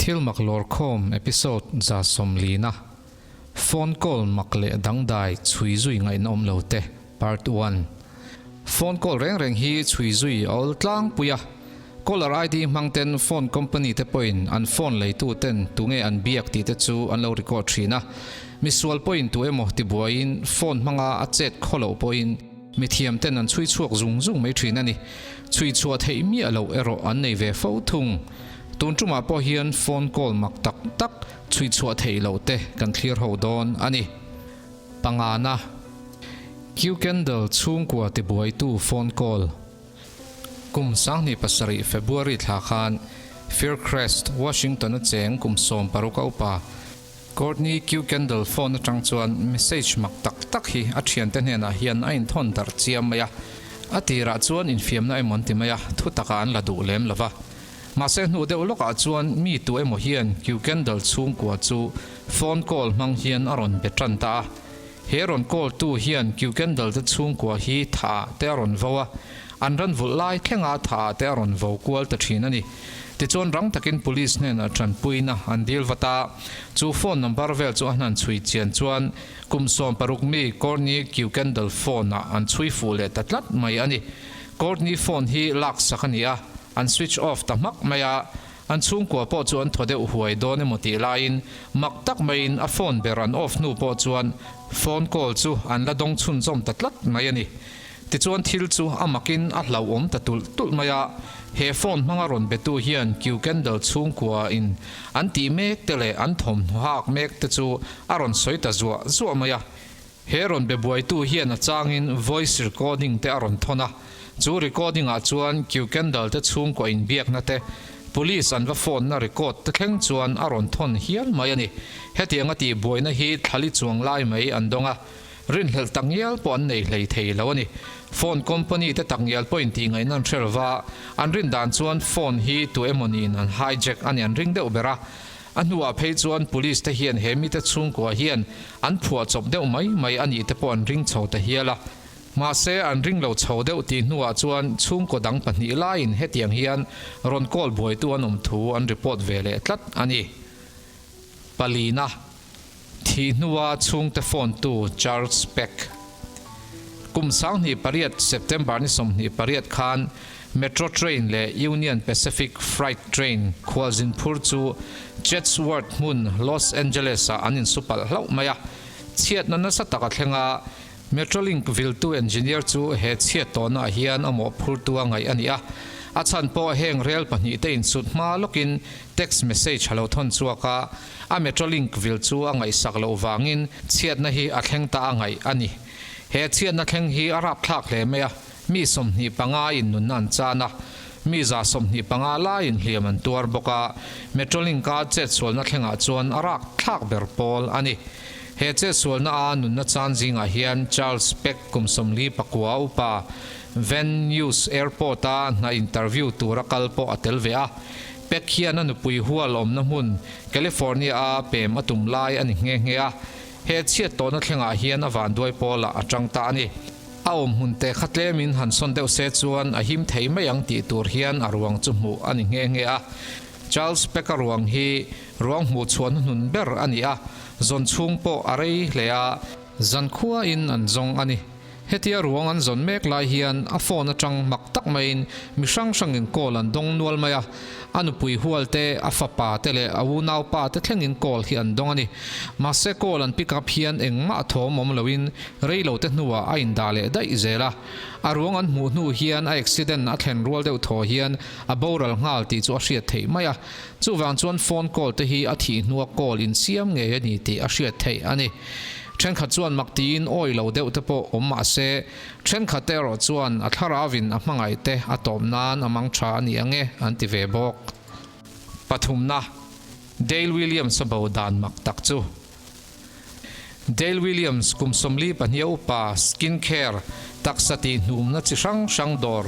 Thil mak lawrkhawm episode 140 na, Phone call mak leh dangdai chhui zui ngaihna awm lo te, Part One. Phone call reng reng hi chhui zui a awl tlangpui a, Caller ID hmang ten phone company te pawhin an phone leitu ten tunge an biak tih te chu an lo record thin a, misual pawhin tu emaw tibuaiin phone hmanga a chet khaw loh pawhin mithiam ten an chhui chhuak zung zung mai thin a ni. Chhui chhuah theih miah loh erawh an nei ve fo thung. Tun tumah pawh hian phone call mak tak tak chhui chhuah theih loh te kan thlir ho dawn a ni. Pangana, Q-Candle chhungkua tibuaitu phone call. Kum 2007 February thla khan Faircrest, Washington-a cheng kum 16 a upa Courtney Q-Candle phone atang chuan message mak tak tak hi a thiante hnenah hian a inthawn darh chiam mai a. A tirah chuan infiamna emaw an ti mai a, thu takah an la duh lem lo va. Mahse hnu deuh lawkah chuan mi tu emaw hian Q-Candle chhungkua chu phone call hmang hian a rawn be tan ta a. He rawn call tu hian Q-Candle te chhungkua hi tha te a rawn vo a, an ran vulh lai thlenga tha te a rawn vo kual ta thin a ni. Tichuan rang takin Police hnenah tanpuina an dil vat a, chu phone number vel chu a hnan chhui chian chuan kum 16 mi Courtney Q-Candle phone ah an chhui fuh leh ta tlat mai a ni. Courtney phone hi lak sak a ni a, an switch off ta hmak mai a, An chhungkua pawh chu an thaw deuh huai dawn emaw tih laiin mak tak maiin a phone ber an off hnu pawh chuan phone call chu an la dawng chhunzawm ta tlat mai a ni. Tichuan thil chu a makin a hlauhawm ta tulh tulh mai a, he phone hmanga rawn betu hian Q-Candle chhungkua in an tih mek te leh an thawmhnaw hak mek te chu a rawn sawi ta zuah zuah mai a. He rawn be buaitu hian a changin voice recording te a rawn thawn a, chu recording ah chuan Q-Candle te chhungkaw inbiakna te, police an va phone na record te thleng chuan a rawn thawn hial mai a ni. Hetiang a tih buaina hi thlali chuang lai mai an dawng a, rinhlelh takngial pawh an nei hlei thei lo a ni. Phone company te takngial pawhin tih ngaihna an hre lova, an rin dan chuan phone hi tu emawniin an hijack a ni an ring deuh ber a, A hnuah phei chuan Police te hian he mite chhungkua hian an phuah chawp deuh mai mai a nih te pawh an ring chho ta hial a. Mahse, an ring lo chho deuh tih hnuah chuan chhungkaw dang pahnih laiin hetiang hian rawn call buaitu an awm thu an report ve leh tlat a ni. Palina, Thih hnua chhungte phone tu Charles Peck. Kum 2008 September ni 28 khan Metro Train leh Union Pacific Freight Train khualzin phur chu Chatsworth hmun Los Angeles ah an insupalh hlauh mai a. Chhiatna nasa tak a thleng a, Metrolink viltu engineer chu he chhiat tawhna ah hian a mawhphurtu a ngaih a ni a. A chhan pawh heng rel pahnihte insut hma lawkin text message a lo thawn chhuak a, A Metrolink vil chu a ngaihsak loh vangin chhiatna hi a thleng ta a ngaih a ni. He chhiatna thleng hi a rapthlak hle mai a, mi 25 in nunna an chan a, mi 125 laiin hliam an tuar bawk a, Metrolink-a chetsualna thlengah chuan a rakthlak ber pawl a ni. He chetsualna a nunna chan zingah hian Charles Peck kum 49 upa Van Nuys Airport-a hna interview tura kal pawh a tel ve a, Peck hian a nupui hual awmna hmun California-a pem a tum lai a ni nghe nghe a, he chhiat tawhna thlengah hian a vanduai pawlah a tang ta a ni. A awm hmun te kha tlemin han sawn deuh se chuan a him thei mai ang tih tur hian a ruang chu hmuh a ni nghe nghe a. Charles Peck-a ruang hi ruang hmuh chhuah hnuhnun ber a ni a, zawn chhung pawh a rei hle a. Zankhuain an zawng a ni. Hetia ruang an zawn mek lai hian a phone atang mak tak maiin mi hrang hrangin call an dawng nual mai a, a nupui hual te, a fapa te leh a unaupa te thlengin call hi an dawng a ni. Mahse call an pick up hian engmah a thawm awm loin rei lo te hnuah a indah leh daih zel a. A ruang an hmuh hnu hian a accident a thlen rual deuh thaw hian a boral nghal tih chu a hriat theih mai a. Chuvang chuan phone call te hi a thih hnua call insiam ngei a ni tih a hriat theih a ni. Thenkhat chuan mak tiin awi lo deuh te pawh awm mah se, thenkhat te erawh chuan a thlarauin a hmangaih te a tawp nan a mang tha a ni ang e an ti ve bawk. Pathumna, Dale Williams a bo dan mak tak chu. Dale Williams kum 42 a upa skin care taksa tih hnumna chi hrang hrang dawr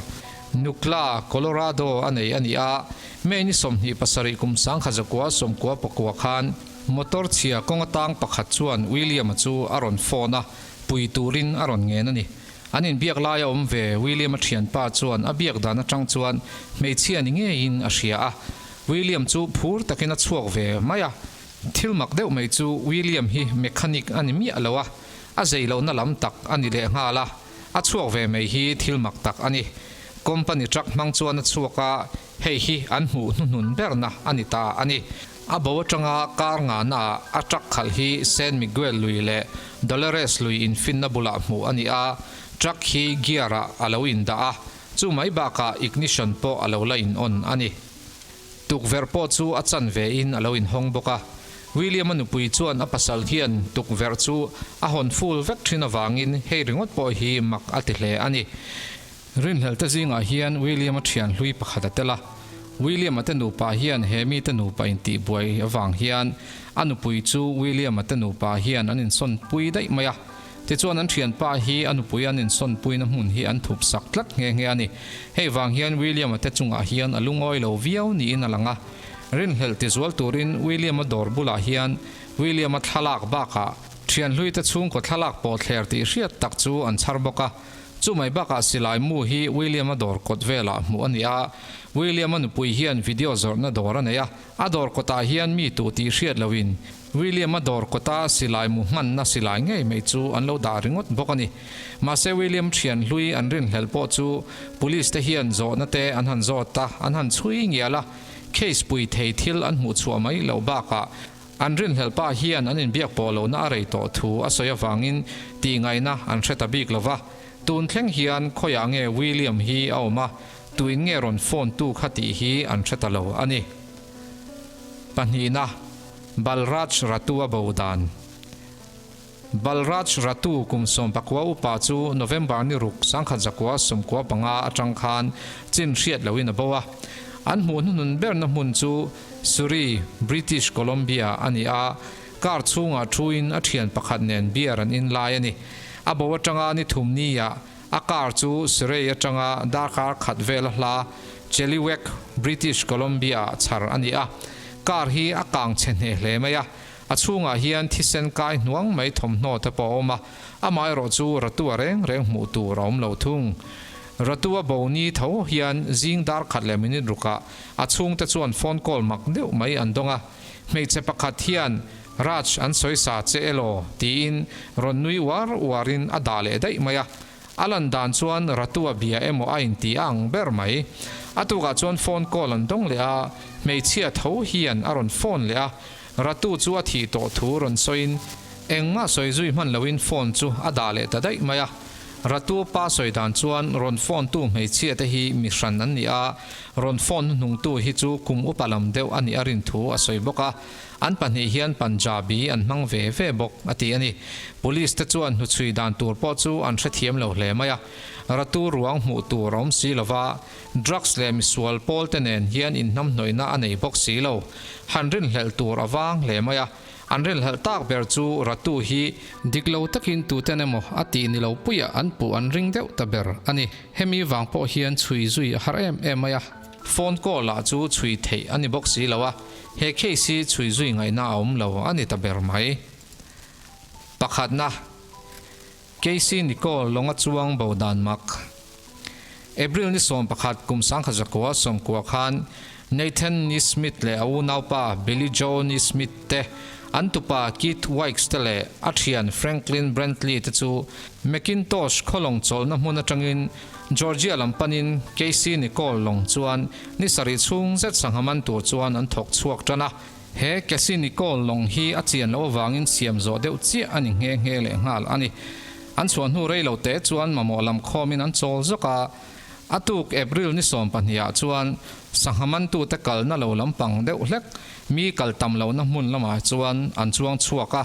Nucla, Colorado a nei a ni a, May ni 27 kum 1999 khan Motor chhia kawng atang pakhat chuan William-a chu a rawn phone a, pui turin a rawn ngen a ni. An inbiak laia awm ve William-a thianpa chuan a biak dan atang chuan hmeichhia ni ngeiin a hria a. William chu phur takin a chhuak ve mai a. Thil mak deuh mai chu William hi mechanic a ni miah lo a, a zei lohna lam tak a ni leh nghal a, a chhuak ve mai hi thil mak tak a ni. Company truck hmang chuan a chhuak a, hei hi an hmuh hnuhnun berna a ni ta a ni. A bo atanga kar ngahna ah a truck khalh hi San Miguel lui leh Dolores lui infinna bulah hmuh a ni a, truck hi gear ah a lo indah a, chu mai bakah ignition pawh a lo la in on a ni. Tukverh pawh chu a chan ve in a lo inhawng bawk a. William-a nupui chuan a pasal hian tukverh chu a hawn full vek thin avangin hei ringawt pawh hi mak a ti hle a ni. Rinhlelhte zingah hian William-a thian hlui pakhat a tel a. William-a te nupa hian he mite nupa intihbuai avang hian a nupui chu William-a te nupa hian an insawnpui daih mai a. Tichuan an thianpa hi a nupui an insawnpuina hmun hi an thup sak tlat nghe nghe a ni. Hei vang hian William-a te chungah hian a lungawi lo viau niin a lang a. Rinhlelh tizual turin William-a dawr bulah hian William-a thlalak bakah thianhluite chhungkaw thlalak pawh thler tih hriat tak chu an chhar bawk a. Chu mai bakah silai mu hi William-a dawr kawt velah hmuh a ni a. William-a nupui hian video zawrhna dawr a nei a. A dawr kawtah hian mi tu tih hriat loin William-a dawr kawta silai mu hmanna silai ngei mai chu an lo dah ringawt bawk a ni. Mahse William thian hlui an rinhlelh pawh chu Police te hian zawhna te an han zawt a, an han chhui ngial a, case pui thei thil an hmuh chhuah mai loh bakah an rinhlelh pa hian an inbiak pawh lohna a rei tawh thu a sawi avangin tihngaihna an hre ta bik lova. Tun thleng hian khawiah nge William hi a awm a, tuin nge rawn phone tu kha tih hi an hre ta lo a ni. Pahnihna, Balraj Ratu a bo dan. Balraj Ratu kum 14 upa chu November ni ruk 1995 atang khan chin hriat loin a bo a. An hmuh hnuhnun berna hmun chu Surrey, British Columbia a ni a, car chhungah thuin a thian pakhat nen beer an in lai a ni. A bo atanga ni thum niah A car chu Surrey atanga darkar khat vel a hla Chilliwack, British Columbia ah chhar a ni a. Car hi a kang chhe hneh hle mai a, a chhungah hian thisen kai hnuang mai thawmhnaw te pawh a awm a, amaherawh chu Ratua reng reng hmuh tur a awm lo thung. Ratua bo ni tho hian zing dar khat leh minute rukah a chhungte chuan phone call mak deuh mai an dawng a, hmeichhe pakhat hian Raj an sawi sa che elaw? tiin rawn nui uar uarin a dah leh daih mai a. A lan dan chuan Ratu a bia emaw a inti a ang ber mai. A tukah chuan phone call an dawng leh a, hmeichhia tho hian a rawn phone leh a. Ratu chu a thih tawh thu rawn sawiin engmah sawi zui hman loin phone chu a dah leh ta daih mai a. Ratu pa sawi dan chuan rawn phone tu hmeichhia te hi mi hran an ni a, rawn phone hnuhnungtu hi chu kum upa lam deuh a nih a rin thu a sawi bawk a. An pahnih hian Punjabi an hmang ve ve bawk, a ti a ni. Police te chuan hnuchhui dan tur pawh chu an hrethiam lo hle mai a. Ratu ruang hmuh tur a awm si lo va, drugs leh misual pawl te nen hian inhnamhnawihna a nei bawk si lo. Han rinhlelh tur a vang hle mai a. An rinhlelh tak ber chu Ratu hi dik lo takin tuten emaw a tih ni lo puiah an puh an ring deuh ta ber a ni. Hemi vang pawh hian chhui zui a har em em mai a. Phone call ah chu chhui theih a ni bawk si lo a. He case hi chhui zui ngaihna a awm lo a ni ta ber mai. Pakhatna, Casey Nicole lawnga chuang bo dan mak. April ni 11 kum 1990 khan Nathan Neesmith leh a unaupa Billy Joe Neesmith te, an tupa Keith Wykes te leh a thian Franklin Brantley te chu McIntosh khawlawng chawlhna hmun atangin Georgia lam panin Casey Nicole lawng chuan ni sarih chhung zet sangha man tur chuan an thawk chhuak tan a. He Casey Nicole lawng hi a chian loh avangin siam zawh deuh chiah a ni nghe nghe leh nghal a ni. An chhuah hnu rei lo te chuan mamawh lam khawmin an chawl zawk a. A tuk April ni 12 ah chuan sangha mantute kalna lo lampang deuh hlek mi kal tam lohna hmun lamah chuan an chuang chhuak a.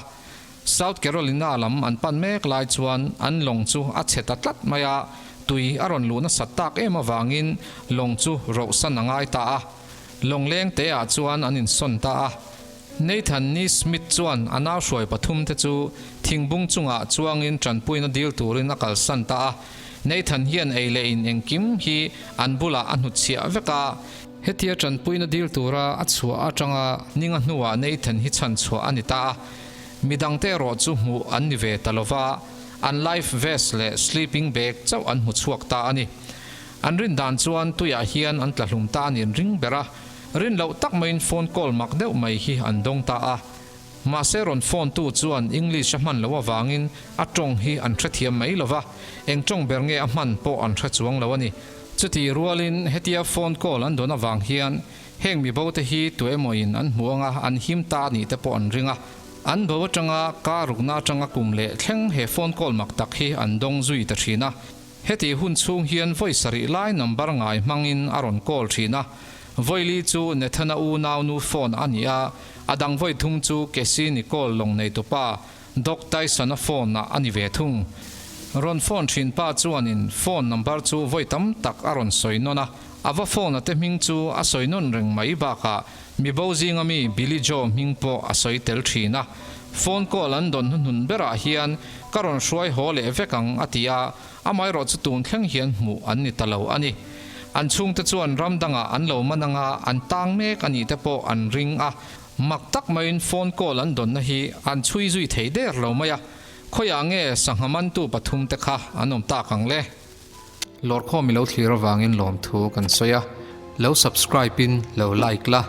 South Carolina lam an pan mek lai chuan an lawng chu a chhe ta tlat mai a, tui a rawn luh nasat tak em avangin lawng chu rohsan a ngai ta a. Lawng leng te ah chuan an insawn ta a. Nathan Ni Smith chuan a nau hruai pathum te chu thingbung chungah chuangin tanpuina dil turin a kalsan ta a. Nathan hian ei leh in engkim hi an bulah a hnutchhiah vek a. Hetia tanpuina dil tura a chhuah atanga ninga hnuah Nathan hi chhanchhuah a ni ta a. Midangte erawh chu hmuh an ni ve ta lova, an life vest leh sleeping bag chauh an hmu chhuak ta a ni. An rin dan chuan tuiah hian an tla hlum ta a nin ring ber a. Rin loh tak maiin phone call mak deuh mai hi an dawng ta a. Mahse rawn phone tu chuan English a hman loh avangin a tawng hi an hrethiam mai lo va, eng tawng ber nge a hman pawh an hre chuang lo a ni. Chutih rualin hetia phone call an dawn avang hian heng mibo te hi tu emawin an hmu anga an him ta anih te pawh an ring a. An bo atanga kar rukna atanga kum leh thleng he phone call mak tak hi an dawng zui ta thin a. Heti hun chhung hian vawi sarih lai number ngai hmangin a rawn call thin a, Vawili chu Nathana unaunu phone a ni a, a dang vawi thum chu Casey Nicole lawng neitupa Doc Tyson-a phone ah a ni ve thung. Rawn phone thin pa chuanin phone number chu vawi tam tak a rawn sawi nawn a, a va phone a te hming chu a sawi nawn reng mai bakah mibo zinga mi Billy Joe hming pawh a sawi tel thin a. Phone call an dawn hnuhnun berah hian ka rawn hruai haw leh vek ang a ti a, amaherawh chu tun thleng hian hmuh an ni ta lo a ni. An chhungte chuan ram dangah an lo man anga an tang mek a nih te pawh an ring a, mak tak maiin phone call an dawnna hi an chhui zui thei der lo mai a, khawiah nge sangha mantu pathumte kha an awm tak ang le? Lawrkhawm i lo thlir avangin lawmthu kan sawi a, lo subscribe in lo like la,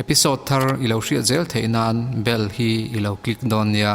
episode thar i lo hriat zel theih nan bell hi i lo click dawn nia.